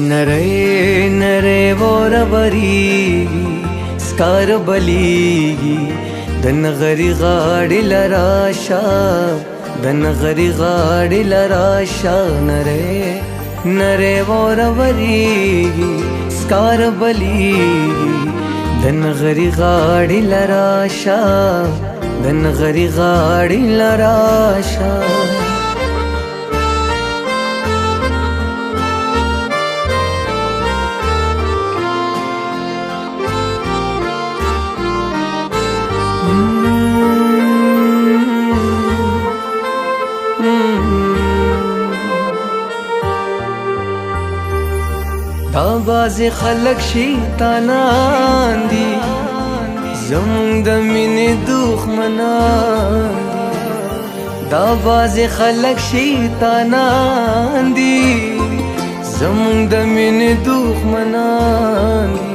نری نری وره وریږي سکاره بلیږي د نغري غاړې له راشه د نغري غاړې له راشه نری نری وره وریږي سکاره بلیږي د نغري غاړې له راشه د نغري غاړې له راشه. دا بعضې خلک شیطانان دي زمونږ د مینې دښمنان دي. دا بعضې خلک شیطانان دي زمونږ د مینې دښمنان دي.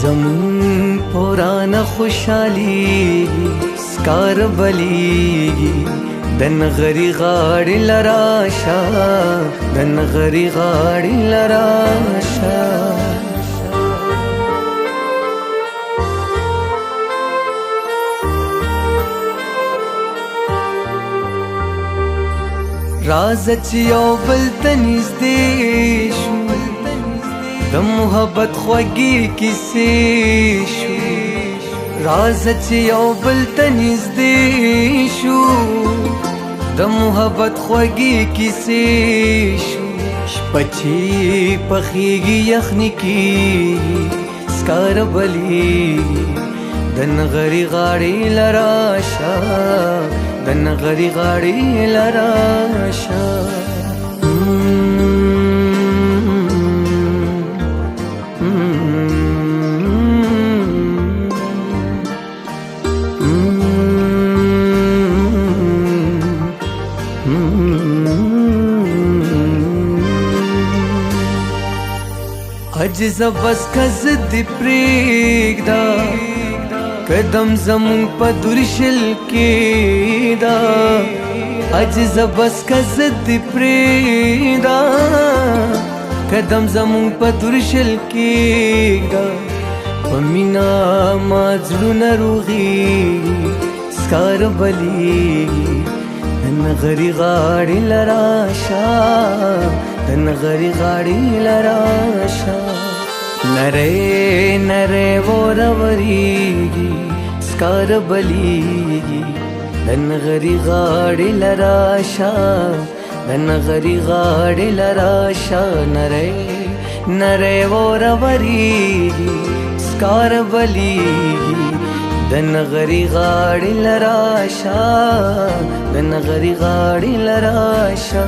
زمونږ پرانه خوشحالیږي سکاره بلیږي د نغري غاړې له راشه د نغري غاړې له راشه. راځه چې یو بل ته نږدې شو د محبت خوږې کیسې شو. راځه چې یو بل ته نږدې شو د محبت خوږې کیسې شو. شپه چې پخېږي یخني کېږي سکاره بلیږي د نغري غاړې له راشه د نغري غاړې له راشه. عجز بس کز دی پرېږده قدم زمونږ په درشل کې دا. عجز بس کز دی پرېږده قدم زمونږ په درشل کې دا. په مینا ما زړونه روغېږي سکاره بلیږي د نغري غاړې له راشه د نغري غاړې له راشه. نری نری وره وریږي سکاره بلیږي د نغري غاړې له راشه د نغري غاړې له راشه. نری نری وره وریږي سکاره بلیږي د نغري غاړې له راشه د نغري غاړې له راشه.